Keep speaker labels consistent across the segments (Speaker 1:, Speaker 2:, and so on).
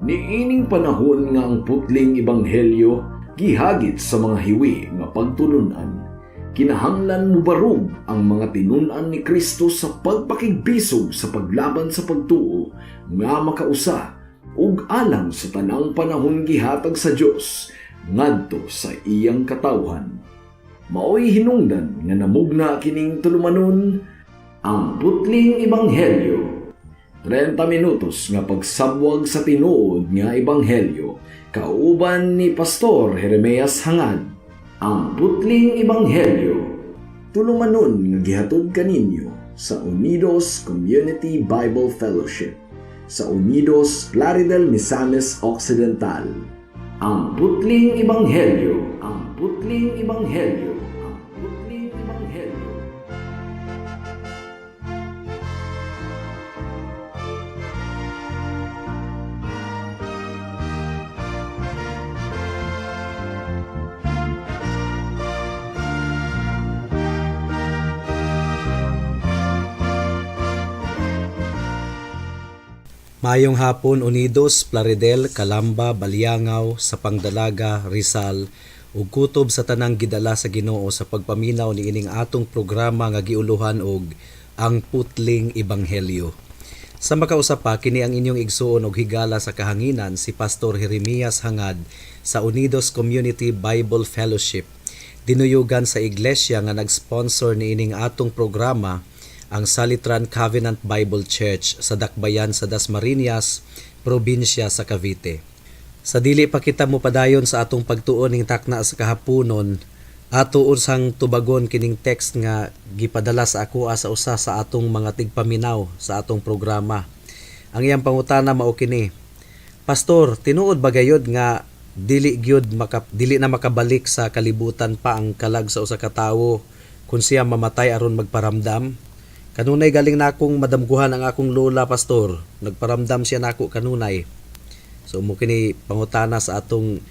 Speaker 1: Niining panahon nga ang putling ebanghelyo gihagit sa mga hiwi nga pagtulunan, kinahanglan mubarog ang mga tinun-an ni Kristo sa pagpakigbisog sa paglaban sa pagtuo nga makausa ug alang sa tanang panahon gihatag sa Dios ngadto sa iyang katawhan. Maoy hinungdan nga namugna kining tulumanon, Ang Putling Ebanghelyo. 30 minutos nga pagsabwag sa tinuod nga ebanghelyo kauban ni Pastor Jeremias Hangad. Ang Putling Ebanghelyo. Tulumanon nga gihatod kaninyo sa Unidos Community Bible Fellowship sa Unidos, Plaridel, Misamis Occidental. Ang Putling Ebanghelyo. Ang Putling Ebanghelyo. Ang Putling Ebanghelyo.
Speaker 2: Maayong hapon, Unidos, Plaridel, Calamba, Baliangao, Sapang Dalaga, Rizal ug kutob sa tanang gidala sa Ginoo sa pagpaminaw niining atong programa nga giuluhan og Ang Putling Ebanghelyo. Sa makausa pa, kini ang inyong igsuon og higala sa kahanginan, si Pastor Jeremias Hangad sa Unidos Community Bible Fellowship. Dinuyugan sa iglesia nga nag-sponsor niining atong programa, ang Salitran Covenant Bible Church sa Dakbayan sa Dasmariñas, probinsya sa Cavite. Sa dili pa kita mopadayon sa atong pagtuon ning takna sa kahaponon, ato usang tubagon kining text nga gipadala sa akoa sa usa sa atong mga tigpaminaw sa atong programa. Ang iyang pangutana mao kini: "Pastor, tinuod ba gayod nga dili na makabalik sa kalibutan pa ang kalag sa usa ka tawo kung siya mamatay aron magparamdam? Kanunay galing na akong madamguhan ang akong lola, Pastor. Nagparamdam siya nako kanunay." So mao kini pangutana sa atong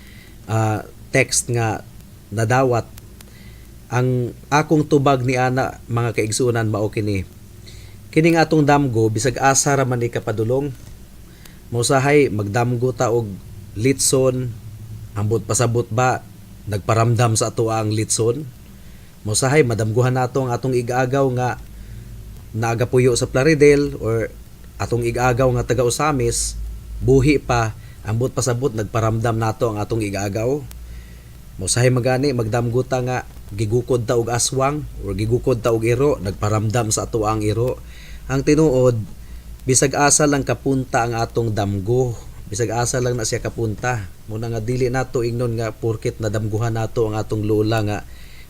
Speaker 2: text nga nadawat. Ang akong tubag ni ana, mga kaigsuonan, mao kini. Kining atong damgo, bisag asa ra man ni kapadulong. Mausahay magdamgo ta og litson, ambot pasabot ba nagparamdam sa ato ang litson. Mausahay madamguhan nato ang atong igagaw nga nagapuyo sa Plaridel or atong igagaw nga taga Ozamiz, buhi pa, ambot pasabot nagparamdam nato ang atong igagaw. Mausahay magani magdamgo ta nga gigukod ta og aswang or gigukod ta og iro, nagparamdam sa ato ang iro. Ang tinuod, bisag asa lang kapunta ang atong damgo, bisag asa lang na siya kapunta. Muna nga dili nato ingnon nga porket nadamguhan nato ang atong lola nga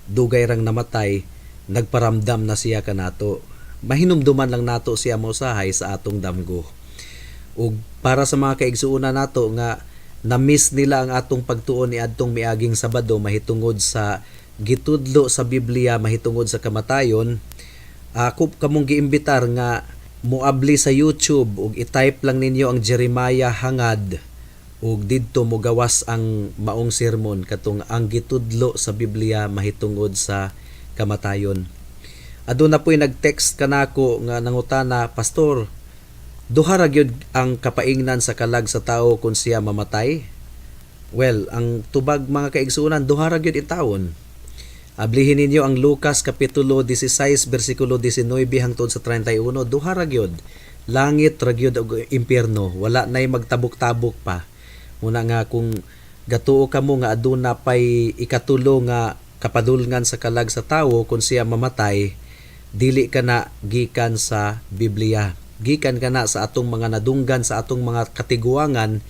Speaker 2: dugay rang namatay, nagparamdam na siya kanato. Mahinumduman lang nato siya mausahay sa atong damgo. Ug para sa mga kaigsuonan nato nga na-miss nila ang atong pagtuon ni adtong miaging Sabado mahitungod sa gitudlo sa Biblia mahitungod sa kamatayon, ako kamong giimbitar nga moabli sa YouTube ug i-type lang ninyo ang Jeremiah Hangad ug didto mogawas ang maong sermon katong ang gitudlo sa Biblia mahitungod sa kamatayon. Aduna po'y nag-text kanako nga nangutana, "Pastor, duha ra gyud ang kapaingnan sa kalag sa tao kung siya mamatay?" Well, ang tubag, mga kaigsuonan, duha ra gyud intawon. Ablihin ninyo ang Lucas kapitulo 16 bersikulo 19 hangtod sa 31, duha ra gyud. Langit ra gyud ug impyerno, wala nay magtabok-tabok pa. Muna nga kung gatuo kamo nga aduna pay ikatulo nga kapadulngan sa kalag sa tawo kung siya mamatay, dili ka na gikan sa Biblia. Gikan ka na sa atong mga nadunggan sa atong mga katiguangan,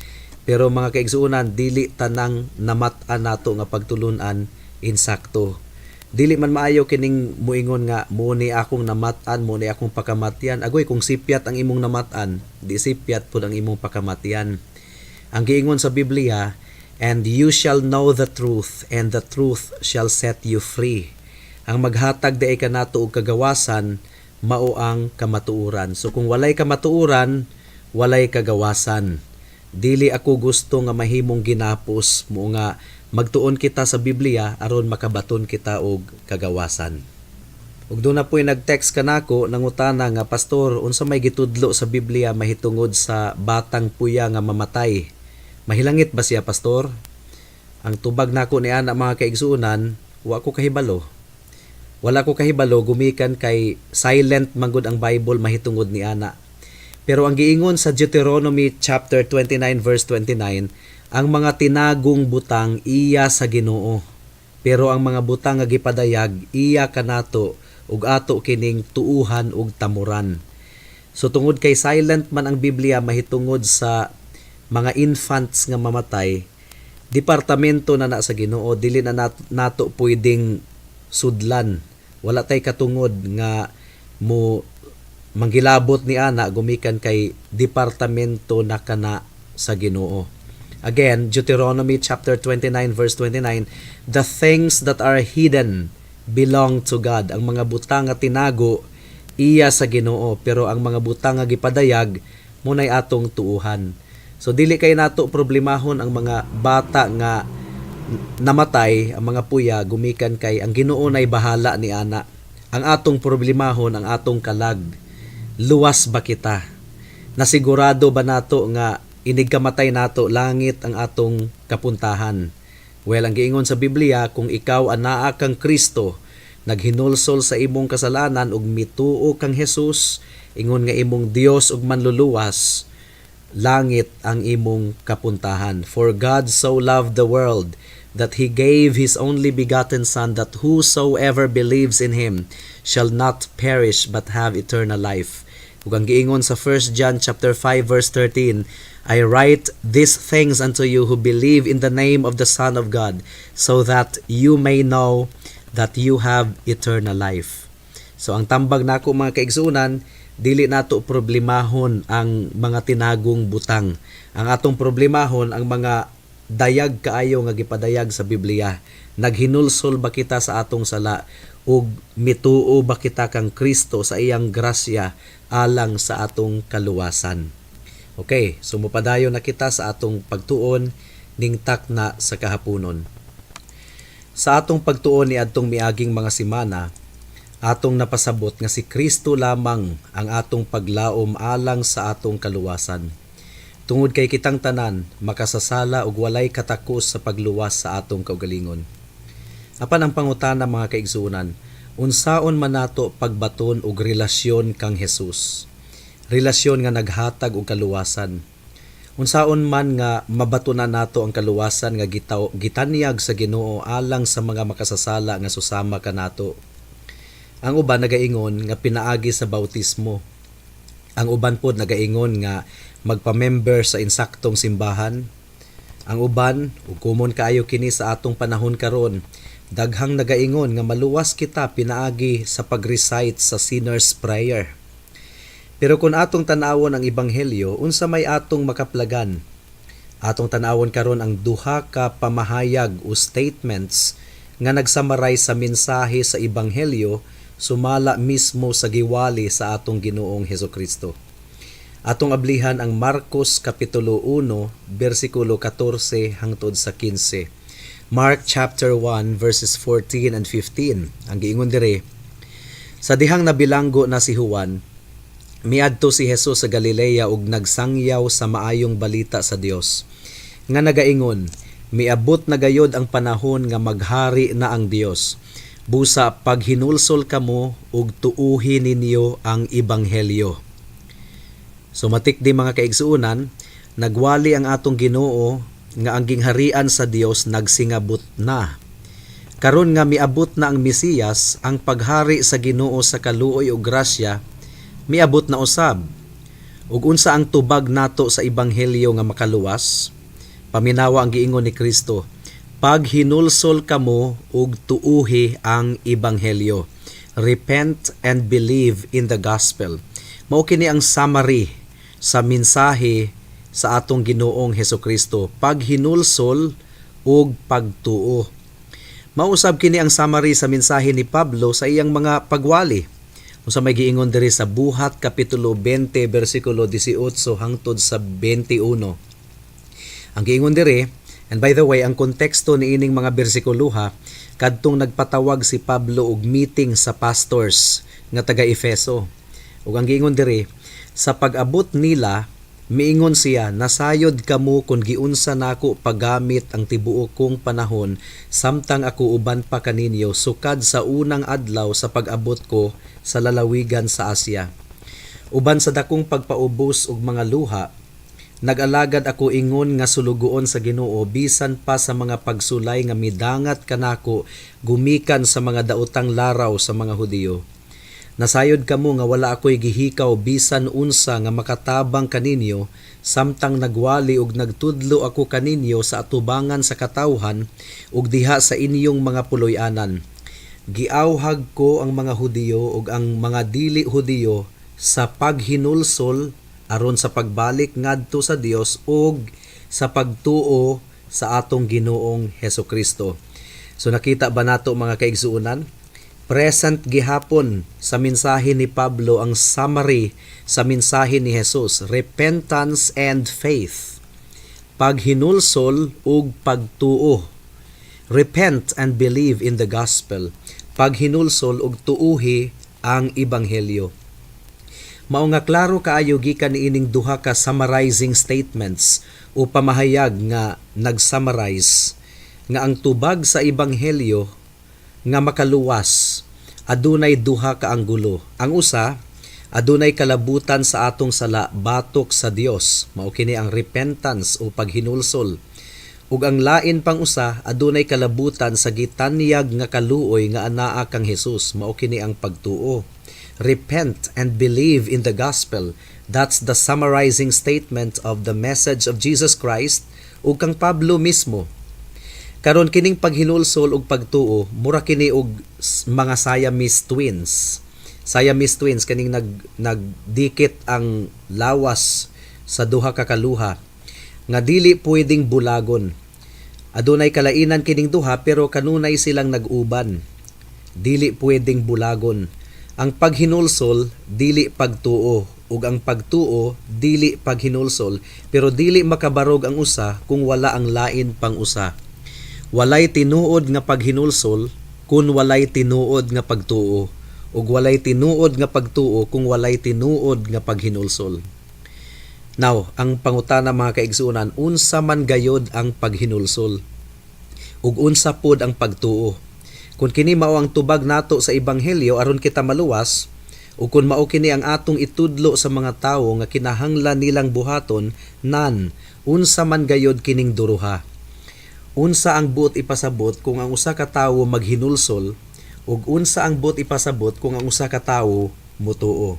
Speaker 2: pero mga kaigsuonan, dili tanang namat-an nato nga pagtulunan insakto. Dili man maayo kining muingon nga mo ni akong namat-an, mo ni akong pakamatyan. Agoy, kung sipyat ang imong namat-an, di sipyat pud ang imong pakamatyan. Ang giingon sa Biblia, "And you shall know the truth, and the truth shall set you free." Ang maghatag diay kanato og kagawasan mao ang kamatuoran. So kung walay kamatuoran, walay kagawasan. Dili ako gusto nga mahimong ginapos mo nga magtuon kita sa Biblia aron makabaton kita og kagawasan. Ug duna po'y nag-text kanako nangutana nga, "Pastor, unsa may gitudlo sa Biblia mahitungod sa batang puya nga mamatay?" Mahilangit ba siya, pastor? Ang tubag nako ni ana, mga kaigsuonan, wa ko kahibalo. Wala ko kahibalo gumikan kay silent manggod ang Bible mahitungod ni ana. Pero ang giingon sa Deuteronomy chapter 29 verse 29, ang mga tinagong butang iya sa Ginoo. Pero ang mga butang nga gipadayag iya kanato ug ato kining tuuhan ug tamuran. So tungod kay silent man ang Biblia mahitungod sa mga infants nga mamatay, departamento na na sa Ginoo, dili na nato pwedeng sudlan. Wala tay katungod nga mo manggilabot ni ana gumikan kay departamento na kana sa Ginoo. Again, Deuteronomy chapter 29 verse 29, the things that are hidden belong to God. Ang mga butang nga tinago iya sa Ginoo, pero ang mga butang nga gipadayag munay atong tuuhan. So dili kay nato problemahon ang mga bata nga namatay, ang mga puya, gumikan kay ang Ginoo nay bahala ni ana. Ang atong problemahon ang atong kalag. Luwas ba kita? Nasigurado ba nato nga inig kamatay nato, langit ang atong kapuntahan? Well, ang giingon sa Biblia, kung ikaw anaa kang Kristo, naghinulsol sa imong kasalanan ug mituo kang Jesus, ingon nga imong Dios ug manluluwas, langit ang imong kapuntahan. For God so loved the world that he gave his only begotten Son, that whosoever believes in him shall not perish but have eternal life. Ug ang giingon sa 1 John chapter 5 verse 13, "I write these things unto you who believe in the name of the Son of God, so that you may know that you have eternal life." So ang tambag nako, mga kaigsuonan, dili nato problemahon ang mga tinagong butang. Ang atong problemahon ang mga dayag kaayo nga gipadayag sa Biblia. Naghinulsol ba kita sa atong sala ug mituo ba kita kang Kristo sa iyang grasya alang sa atong kaluwasan? Okay, so mupadayon na kita sa atong pagtuon ning takna sa kahaponon. Sa atong pagtuon ni adtong miaging mga semana, atong napasabot nga si Kristo lamang ang atong paglaom alang sa atong kaluwasan. Tungod kay kitang tanan makasasala ug walay katakos sa pagluwas sa atong kaugalingon. Apan ang pangutana, mga kaigsuonan, unsaon man nato pagbaton og relasyon kang Jesus? Relasyon nga naghatag og kaluwasan. Unsaon man nga mabatonan nato ang kaluwasan nga gitanyag sa Ginoo alang sa mga makasasala nga susama kanato? Ang uban nagaingon nga pinaagi sa bautismo. Ang uban pod nagaingon nga magpa-member sa insaktong simbahan. Ang uban, ug common kaayo kini sa atong panahon karon, daghang nagaingon nga maluwas kita pinaagi sa pag-recite sa sinner's prayer. Pero kung atong tan-awon ang ebanghelyo, unsa may atong makaplagan? Atong tan-awon karon ang duha ka pamahayag o statements nga nagsummarize sa mensahe sa ebanghelyo sumala mismo sa giwali sa atong Ginoong Hesukristo. Atong ablihan ang Marcos kapitulo 1 bersikulo 14 hangtod sa 15. Mark chapter 1 verses 14 and 15. Ang giingon dire, "Sa dihang nabilanggo na si Juan, miadto si Jesus sa Galilea ug nagsangyaw sa maayong balita sa Dios. Nga nagaingon, 'Miabot na gayod ang panahon nga maghari na ang Dios. Busa paghinulsol kamo ug tuuhi ninyo ang ebanghelyo.'" So matik di, mga kaigsuonan, nagwali ang atong Ginoo nga ang gingharian sa Dios nagsingabot na. Karon nga miabot na ang Mesiyas, ang paghari sa Ginoo sa kaluoy ug grasya miabot na usab. Ug unsa ang tubag nato sa ebanghelyo nga makaluwas? Paminawa ang giingon ni Kristo: "Paghinulsol kamo ug tuuhi ang ebanghelyo." Repent and believe in the gospel. Mao kini ang summary sa mensahe sa atong Ginoong Hesukristo: paghinulsol ug pagtuo. Mausab kini ang summary sa mensahe ni Pablo sa iyang mga pagwali. Unsa may giingon diri sa Buhat kapitulo 20 bersikulo 18 hangtod sa 21? Ang giingon diri, and by the way, ang konteksto niining mga bersikulo ha, kadtong nagpatawag si Pablo og meeting sa pastors nga taga Efeso. Ug ang giingon diri, sa pag-abot nila, Miingon siya, "Nasayod kamo kung giunsa nako paggamit ang tibuok kong panahon samtang ako uban pa kaninyo sukad sa unang adlaw sa pag-abot ko sa lalawigan sa Asia. Uban sa dakong pagpaubos og mga luha, nag-alagad ako ingon nga sulugoon sa Ginoo bisan pa sa mga pagsulay nga midangat kanako gumikan sa mga daotang laraw sa mga Hudiyo. Nasayod kamo nga wala ako'y gihikaw bisan unsa nga makatabang kaninyo samtang nagwali ug nagtudlo ako kaninyo sa atubangan sa katawhan ug diha sa inyong mga puloy-anan. Giawhag ko ang mga Hudiyo ug ang mga dili Hudiyo sa paghinulsol aron sa pagbalik ngadto sa Dios ug sa pagtuo sa atong Ginoong Hesukristo." So nakita ba nato, mga kaigsuonan? Present gihapon sa mensahe ni Pablo ang summary sa mensahe ni Jesus, repentance and faith. Paghinulsol ug pagtuo. Repent and believe in the gospel. Paghinulsol ug tuuhi ang ebanghelyo. Mao nga klaro kaayo gikan niining duha ka summarizing statements o pamahayag nga nag-summarize nga ang tubag sa ebanghelyo nga makaluwas adunay duha ka anggulo. Ang usa, adunay kalabutan sa atong sala batok sa Dios. Mao kini ang repentance o paghinulsol. Ug ang lain pang usa, adunay kalabutan sa gitanyag nga kaluoy nga anaa kang Jesus. Mao kini ang pagtuo. Repent and believe in the gospel. That's the summarizing statement of the message of Jesus Christ ug kang Pablo mismo. Karon, kining paghinulsol ug pagtuo, mura kini og mga Siamese twins. Siamese twins, kaning nagdikit ang lawas sa duha ka kaluha nga dili pwedeng bulagon. Adunay kalainan kining duha pero kanunay silang nag-uban. Dili pwedeng bulagon. Ang paghinulsol dili pagtuo ug ang pagtuo dili paghinulsol, pero dili makabarog ang usa kung wala ang lain pang usa. Walay tinuod nga paghinulsol kung walay tinuod nga pagtuo ug walay tinuod nga pagtuo kung walay tinuod nga paghinulsol. Now, ang pangutana, mga kaigsuonan, unsa man gayod ang paghinulsol? Ug unsa pod ang pagtuo? Kung kini mao ang tubag nato sa ebanghelyo aron kita maluwas, ug kung mao kini ang atong itudlo sa mga tawo nga kinahanglan nilang buhaton, nan unsa man gayod kining duruha? Unsa ang buot ipasabot kung ang usa ka tawo maghinulsol ug unsa ang buot ipasabot kung ang usa ka tawo mutuo?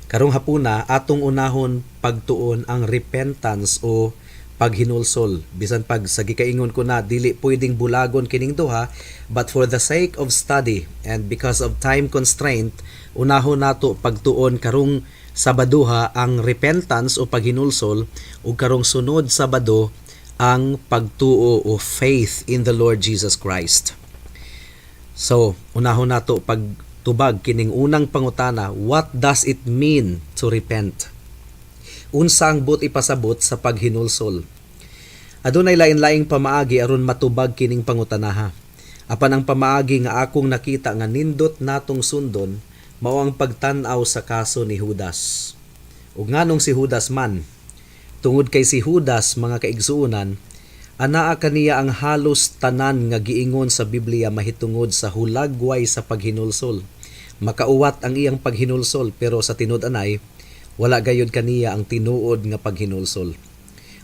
Speaker 2: Karong hapuna, atong unahon pagtuon ang repentance o paghinulsol. Bisan pag sa gikaingon ko na dili pwedeng bulagon kining duha, but for the sake of study and because of time constraint, unahon nato pagtuon karong Sabaduha ang repentance o paghinulsol ug karong sunod Sabado ang pagtuo o faith in the Lord Jesus Christ. So, unahon nato pagtubag kining unang pangutana, what does it mean to repent? Unsa ang buot ipasabot sa paghinulsol? Adunay lain-laing pamaagi aron matubag kining pangutanaha. Apan ang pamaagi nga akong nakita nga nindot natong sundon mao ang pagtan-aw sa kaso ni Judas. Ug nganong si Judas man? Tungod kay si Judas, mga kaigsuonan, anaa kaniya ang halos tanan nga giingon sa Biblia mahitungod sa hulagway sa paghinulsol. Makauwat ang iyang paghinulsol, pero sa tinud-anay wala gayud kaniya ang tinuod nga paghinulsol.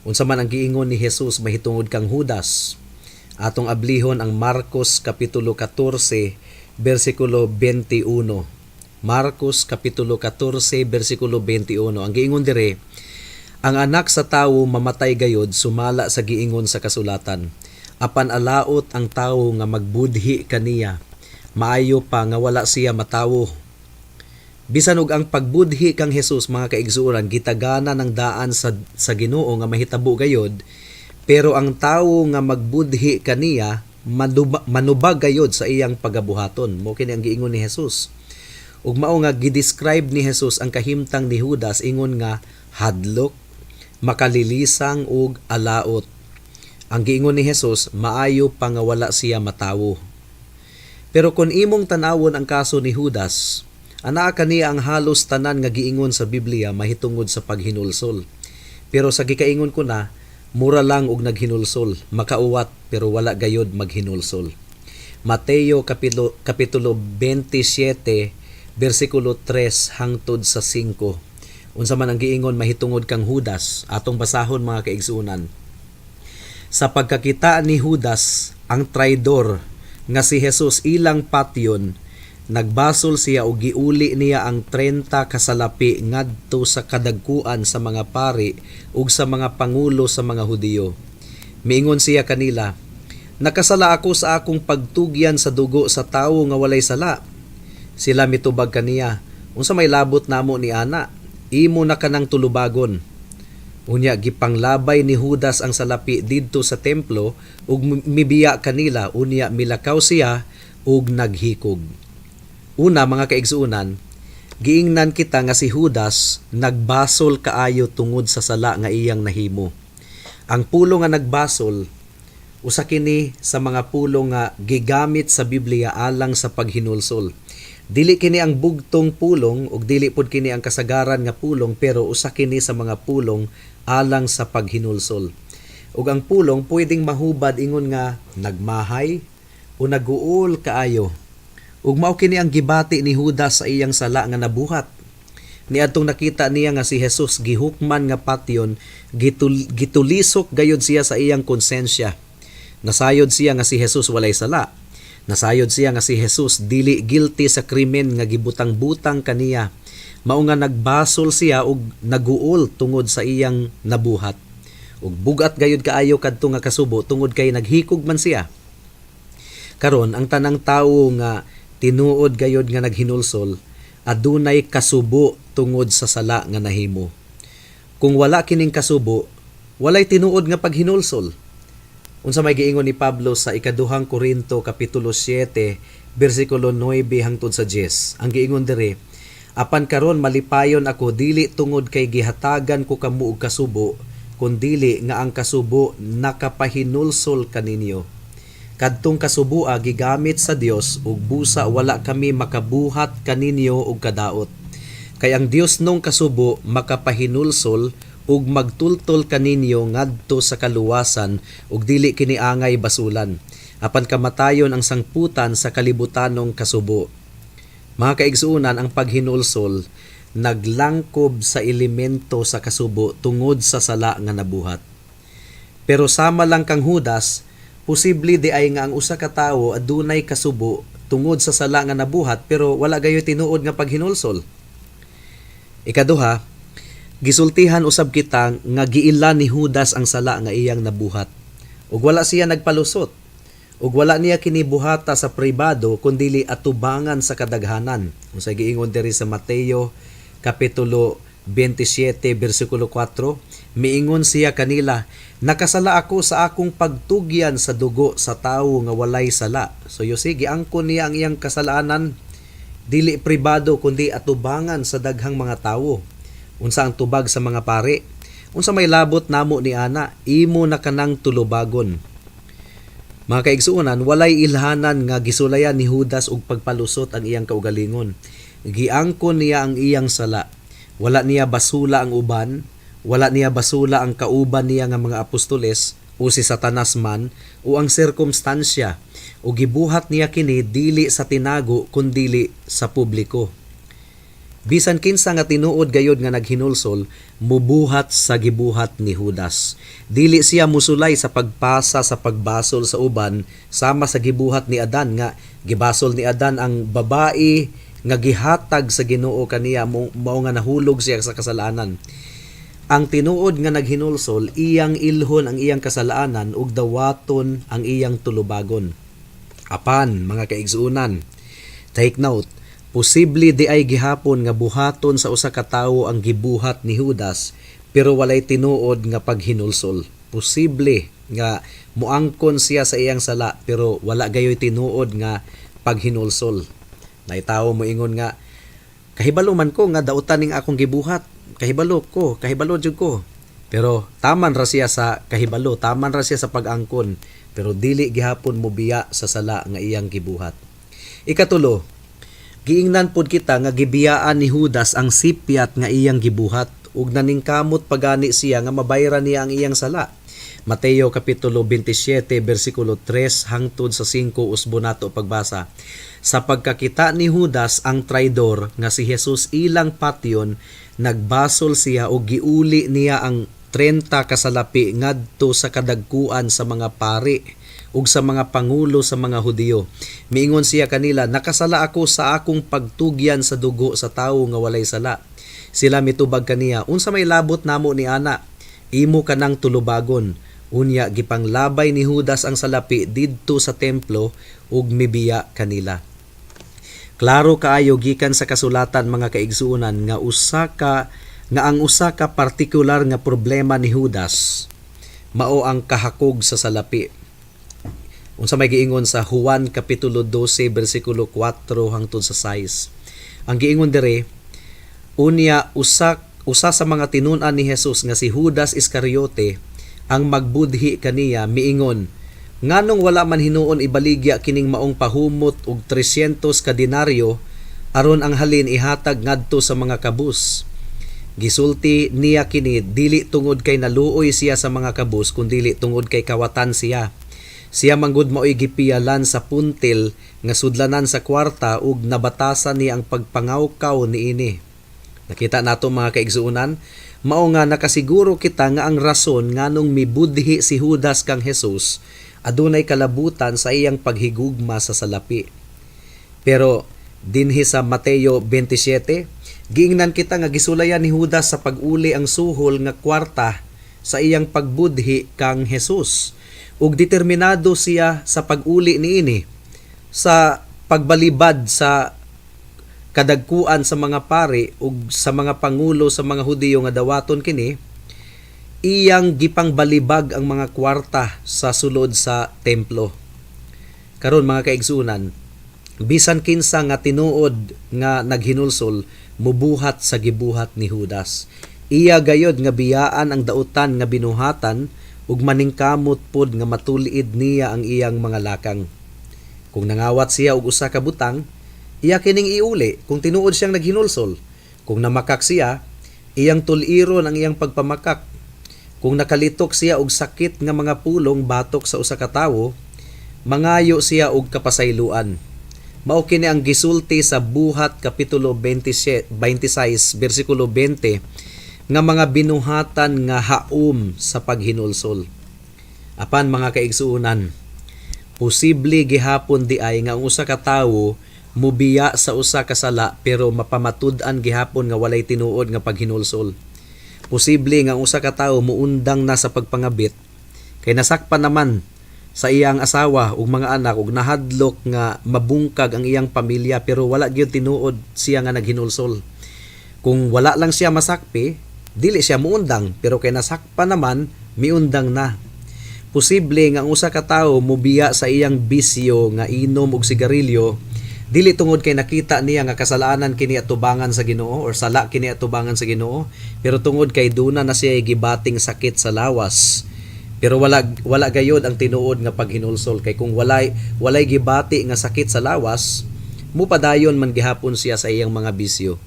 Speaker 2: Unsa man ang giingon ni Jesus mahitungod kang Judas? Atong ablihon ang Marcos kapitulo 14 bersikulo 21. Marcos kapitulo 14 bersikulo 21. Ang giingon dire, "Ang Anak sa Tawo mamatay gayod sumala sa giingon sa kasulatan. Apan alaot ang tawo nga magbudhi kaniya. Maayo pa nga wala siya matawo." Bisan og ang pagbudhi kang Jesus, mga kaigsuonan, gitagana ng daan sa Ginoo nga mahitabo gayod, pero ang tawo nga magbudhi kaniya manubag gayod sa iyang pagabuhaton. Mao kini ang giingon ni Jesus. Ug mao nga gi-describe ni Jesus ang kahimtang ni Judas ingon nga hadlok, makalilisang ug alaot. Ang giingon ni Jesus, maayo pa nga wala siya matawo. Pero kung imong tan-awon ang kaso ni Judas, anaa kaniya ang halos tanan nga giingon sa Biblia mahitungod sa paghinulsol. Pero sa gikaingon ko na, mura lang og naghinulsol, makauwat pero wala gayod maghinulsol. Mateo kapitulo 27 bersikulo 3 hangtod sa 5. Unsa man ang giingon mahitungod kang Judas, atong basahon, mga kaigsuonan. Sa pagkakita ni Judas, ang traidor nga si Jesus ilang patyon, nagbasol siya og giuli niya ang 30 kasalapi ngadto sa kadagkuan sa mga pari ug sa mga pangulo sa mga Hudiyo. Miingon siya kanila, "Nakasala ako sa akong pagtugyan sa dugo sa tawo nga walay sala." Sila mitubag kaniya, "Unsa may labot namo ni ana? Imo na kanang tulubagon." Unya gipanglabay ni Judas ang salapi didto sa templo ug mibiya kanila, unya milakaw siya ug naghikog. Una, mga kaigsuonan, giingnan kita nga si Judas nagbasol kaayo tungod sa sala nga iyang nahimo. Ang pulong nga nagbasol, usa kini sa mga pulong nga gigamit sa Biblia alang sa paghinulsol. Dili kini ang bugtong pulong ug dili pud kini ang kasagaran nga pulong, pero usa kini sa mga pulong alang sa paghinulsol. Ug ang pulong pwedeng mahubad ingon nga nagmahay o naguol kaayo. Ug mao kini ang gibati ni Judas sa iyang sala nga nabuhat. Niadtong nakita niya nga si Jesus gihukman nga patyon, gitulisok gayod siya sa iyang konsensya. Nasayod siya nga si Jesus walay sala. Nasayod siya nga si Jesus dili guilty sa krimen nga gibutang-butang kaniya. Mao nga nagbasol siya ug naguol tungod sa iyang nabuhat. Ug bugat gayod kaayo kadto nga kasubo tungod kay naghikog man siya. Karon, ang tanang tawo nga tinuod gayod nga naghinulsol adunay kasubo tungod sa sala nga nahimo. Kung wala kining kasubo, walay tinuod nga paghinulsol. Unsa may giingon ni Pablo sa Ikaduhang Korinto kapitulo 7 bersikulo 9 hangtod sa 10? Ang giingon diri, "Apan karon malipayon ako, dili tungod kay gihatagan ko kamo og kasubo, kundili nga ang kasubo nakapahinulsol kaninyo. Kadtong kasubua gigamit sa Dios ug busa wala kami makabuhat kaninyo og kadaot. Kay ang Diosnong kasubo makapahinulsol ug magtultol kaninyo ngadto sa kaluwasan ug dili kini angay basulan. Apan kamatayon ang sangputan sa kalibutanong kasubo." Mga kaigsuonan, ang paghinulsol naglangkob sa elemento sa kasubo tungod sa sala nga nabuhat. Pero sama lang kang Judas, posible di ay nga ang usa ka tawo adunay kasubo tungod sa sala nga nabuhat pero wala gayoy tinuod nga paghinulsol. Ikaduha, gisultihan usab kita nga giila ni Judas ang sala nga iyang nabuhat. Ug wala siya nagpalusot. Ug wala niya kinibuhata sa pribado kundili atubangan sa kadaghanan. Unsay giingon diri sa Mateo kapitulo 27 bersikulo 4? Miingon siya kanila, "Nakasala ako sa akong pagtugyan sa dugo sa tawo nga walay sala." So you see, giangkon niya ang iyang kasalanan dili pribado kundi atubangan sa daghang mga tawo. Unsa ang tubag sa mga pari? "Unsa may labot namo ni ana? Imo na kanang tulubagon." Mga kaigsuonan, walay ilhanan nga gisulayan ni Judas og pagpalusot ang iyang kaugalingon. Giangkon niya ang iyang sala. Wala niya basula ang uban, wala niya basula ang kauban niya nga mga apostoles o si Satanas man o ang sirkumstansya, o gibuhat niya kini dili sa tinago kundili sa publiko. Bisan kinsa nga tinuod gayod nga naghinulsol, mubuhat sa gibuhat ni Judas. Dili siya musulay sa pagpasa sa pagbasol sa uban sama sa gibuhat ni Adan, nga gibasol ni Adan ang babae nga gihatag sa Ginoo kaniya, mao nga nahulog siya sa kasalanan. Ang tinuod nga naghinulsol, iyang ilhon ang iyang kasalanan ug dawaton ang iyang tulubagon. Apan, mga kaigsuonan, take note, posible di ay gihapon nga buhaton sa usa ka tawo ang gibuhat ni Judas pero walay tinuod nga paghinulsol. Posible nga muangkon siya sa iyang sala pero wala gayoy tinuod nga paghinulsol. Naay tawo moingon nga, "Kahibalo man ko nga dautan ning akong gibuhat. Kahibalo ko, kahibalo jud ko." Pero taman ra siya sa kahibalo, taman ra siya sa pag-angkon, pero dili gihapon mobiya sa sala nga iyang gibuhat. Ikatulo, giingnan pod kita nga gibiyaan ni Judas ang sipyat nga iyang gibuhat. ug naningkamot pagani siya nga mabayran niya ang iyang sala. Mateo kapitulo 27 bersikulo 3 hangtod sa 5, usbo nato pagbasa. Sa pagkakita ni Judas ang traidor nga si Jesus ilang patyon, nagbasol siya ug giuli niya ang 30 kasalapi ngadto sa kadagkuan sa mga pari ug sa mga pangulo sa mga Hudiyo. Miingon siya kanila, "Nakasala ako sa akong pagtugyan sa dugo sa tawo nga walay sala." Sila mitubag kaniya, "Unsa may labot namo ni ana? Imo kanang tulubagon." Unya gipanglabay ni Judas ang salapi didto sa templo ug mibiya kanila. Klaro kaayo gikan sa kasulatan, mga kaigsuonan, nga ang usa ka partikular nga problema ni Judas mao ang kahakog sa salapi. Unsa may giingon sa Juan kapitulo 12 bersikulo 4 hangtod sa 6? Ang giingon dire, unya usa usa sa mga tinun-an ni Jesus nga si Judas Iscariote ang magbudhi kaniya miingon, "Nganong wala man hinuon ibaligya kining maong pahumot og 300 ka denaryo aron ang halin ihatag ngadto sa mga kabus?" Gisulti niya kini dili tungod kay naluoy siya sa mga kabus, kundili tungod kay kawatan siya. Siya manggod maoy gipiyalan sa puntil nga sudlanan sa kwarta ug nabatasan niya ang pagpangawkaw niini. Nakita nato, mga kaigsuonan, mao nga nakasiguro kita nga ang rason nganong mibudhi si Judas kang Jesus adunay kalabutan sa iyang paghigugma sa salapi. Pero dinhi sa Mateo 27, giingnan kita nga gisulayan ni Judas sa pag-uli ang suhol nga kwarta sa iyang pagbudhi kang Jesus. Ug determinado siya sa pag-uli niini sa pagbalibad sa kadagkuan sa mga pari ug sa mga pangulo sa mga Hudiyo nga dawaton kini. Iyang gipangbalibag ang mga kwarta sa sulod sa templo. Karon, mga kaigsunan, bisan kinsa nga tinuod nga naghinulsol mubuhat sa gibuhat ni Judas. Iya gayod nga biyaan ang dautan nga binuhatan ug maningkamot pod nga matuliid niya ang iyang mga lakang. Kung nangawat siya og usa ka butang, iya kining iuli kung tinuod siyang naghinulsol. Kung namakak siya, iyang tuliron ang iyang pagpamakak. Kung nakalitok siya og sakit nga mga pulong batok sa usa ka tawo, mangayo siya og kapasayloan. Mao kini ang gisulti sa Buhat kapitulo 27, 26 bersikulo 20 nga mga binuhatan nga haom sa paghinulsol. Apan, mga kaigsuonan, posible gihapon di ay nga ang usa ka tawo mubiya sa usa ka sala pero mapamatud-an gihapon nga walay tinuod nga paghinulsol. Posible nga ang usa ka tawo muundang na sa pagpangabit kay nasakpan naman sa iyang asawa ug mga anak ug nahadlok nga mabungkag ang iyang pamilya, pero wala gyud tinuod siya nga naghinulsol. Kung wala lang siya masakpi, dili siya muundang, pero kay nasakpan naman, miundang na. Posible nga ang usa ka tawo mubiya sa iyang bisyo nga inom og sigarilyo dili tungod kay nakita niya nga kasalanan kini atubangan sa Ginoo or sala kini atubangan sa Ginoo, pero tungod kay duna na siya gibating sakit sa lawas. Pero wala wala gayod ang tinuod nga paghinulsol kay kung walay gibati nga sakit sa lawas, mupadayon man gihapon siya sa iyang mga bisyo.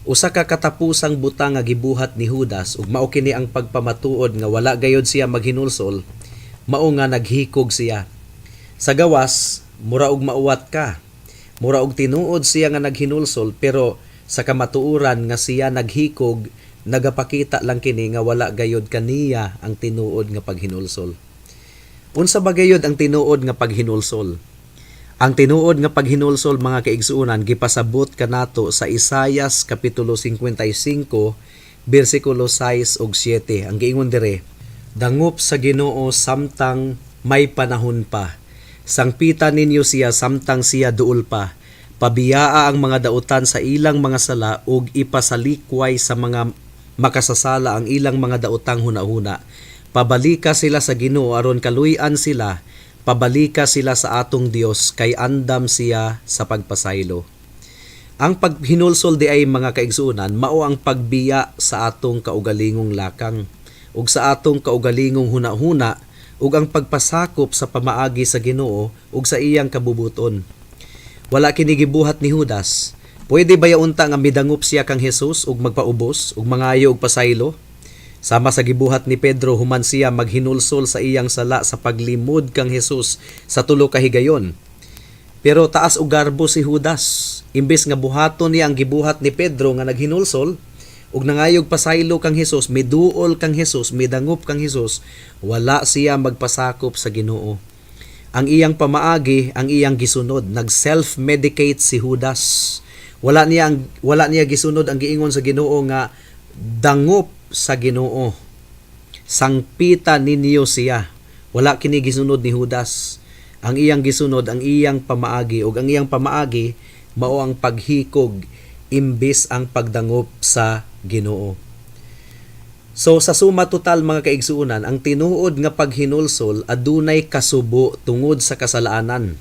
Speaker 2: Usa ka katapusang butang nga gibuhat ni Judas ug mao kini ang pagpamatuod nga wala gayod siya maghinulsol, mao nga naghikog siya. Sa gawas, mura og mauwat ka. Mura og tinuod siya nga naghinulsol, pero sa kamatuoran nga siya naghikog, nagapakita lang kini nga wala gayod kaniya ang tinuod nga paghinulsol. Unsa ba gayod ang tinuod nga paghinulsol? Ang tinuod nga paghinulsol, mga kaigsuonan, gipasabot kanato sa Isayas kapitulo 55 bersikulo 6 ug 7. Ang giingon dire, "Dangop sa Ginoo samtang may panahon pa. Sangpita ninyo siya samtang siya duol pa. Pabiyaa ang mga dautan sa ilang mga sala ug ipasalikway sa mga makasasala ang ilang mga daotang hunahuna. Pabalika sila sa Ginoo aron kaluy-an sila. Pabalika sila sa atong Dios kay andam siya sa pagpasaylo." Ang paghinulsol di ay, mga kaigsuonan, mao ang pagbiya sa atong kaugalingong lakang ug sa atong kaugalingong hunahuna ug ang pagpasakop sa pamaagi sa Ginoo ug sa iyang kabubuton. Wala kini gibuhat ni Judas. Pwede ba unta nga midangop siya kang Jesus ug magpaubos ug mangayo og pasaylo? Sama sa gibuhat ni Pedro human siya maghinulsol sa iyang sala sa paglimod kang Jesus sa tulo ka higayon. Pero taas og garbo si Judas. Imbes nga buhaton niya ang gibuhat ni Pedro nga naghinulsol ug nangayog pasaylo kang Hesus, miduol kang Hesus, midangop kang Hesus, wala siya magpasakop sa Ginoo. Ang iyang pamaagi, ang iyang gisunod, nag-self-medicate si Judas. Wala niya gisunod ang giingon sa Ginoo nga dangop sa Ginoo. Sangpita ninyo siya. Wala kini gisunod ni Judas. Ang iyang gisunod ang iyang pamaagi, ug ang iyang pamaagi mao ang paghikog imbis ang pagdangop sa Ginoo. So sa suma total, mga kaigsuonan, ang tinuod nga paghinulsol adunay kasubo tungod sa kasalanan.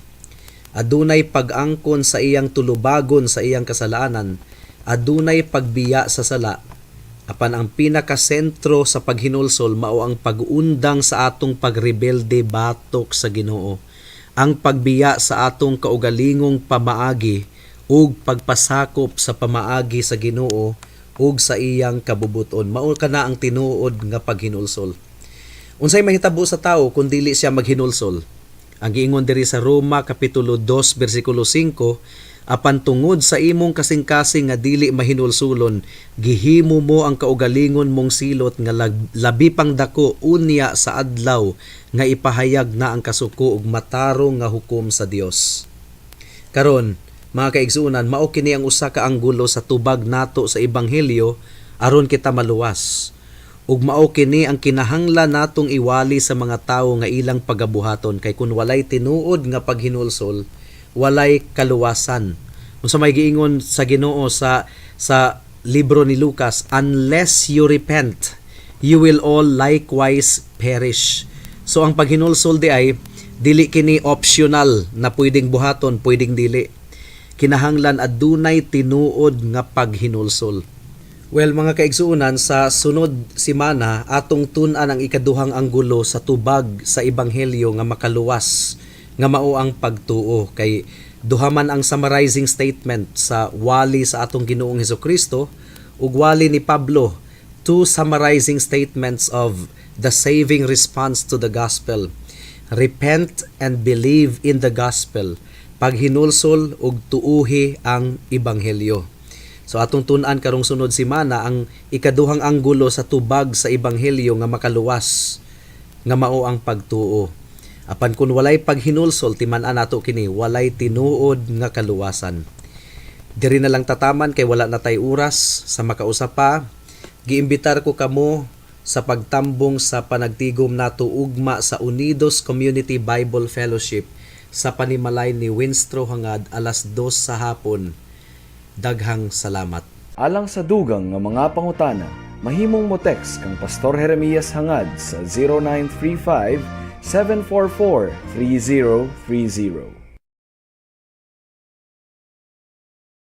Speaker 2: Adunay pag-angkon sa iyang tulubagon sa iyang kasalanan, adunay pagbiya sa sala. Apan ang pinakasentro sa paghinulsol mao ang pag-undang sa atong pagrebelde batok sa Ginoo. Ang pagbiya sa atong kaugalingong pamaagi ug pagpasakop sa pamaagi sa Ginoo ug sa iyang kabubuton. Mao kana ang tinuod nga paghinulsol. Unsay mahitabo sa tao kung dili siya maghinulsol? Ang giingon diri sa Roma kapitulo 2 bersikulo 5, "Apan tungod sa imong kasing-kasing nga dili mahinulsulon, gihimo mo ang kaugalingon mong silot nga labi pang dako unya sa adlaw nga ipahayag na ang kasuko ug matarong nga hukom sa Dios." Karon, mga kaigsuonan, mao kini ang usa ka anggulo sa tubag nato sa ebanghelyo aron kita maluwas. Ug mao kini ang kinahanglan natong iwali sa mga tawo nga ilang pagabuhaton, kay kun walay tinuod nga paghinulsol, walay kaluwasan. Unsa may giingon sa Ginoo sa libro ni Lucas, "Unless you repent, you will all likewise perish." So ang paghinulsol diay, dili kini optional na pwedeng buhaton, pwedeng dili. Kinahanglan adunay tinuod nga paghinulsol. Well, mga kaigsuonan, sa sunod simana atong tun-an ang ikaduhang anggulo sa tubag sa ebanghelyo nga makaluwas, nga mao ang pagtuo, kay duha man ang summarizing statement sa wali sa atong Ginoong Hesukristo ug wali ni Pablo, two summarizing statements of the saving response to the gospel: repent and believe in the gospel, paghinulsol ug tuuhi ang ebanghelyo. So atong tun-an karong sunod simana ang ikaduhang anggulo sa tubag sa ebanghelyo nga makaluwas, nga mao ang pagtuo. Apan kun walay paghinulsol, timan-an nato kini, walay tinuod nga kaluwasan. Diri na lang tataman kay wala na tay oras sa makausa pa. Giimbitar ko kamo sa pagtambong sa panagtigom nato ugma sa Unidos Community Bible Fellowship sa panimalay ni Winstro Hangad, alas 2 sa hapon. Daghang salamat.
Speaker 1: Alang sa dugang nga mga pangutana, mahimong mo text kang Pastor Jeremias Hangad sa 0935 744 3030.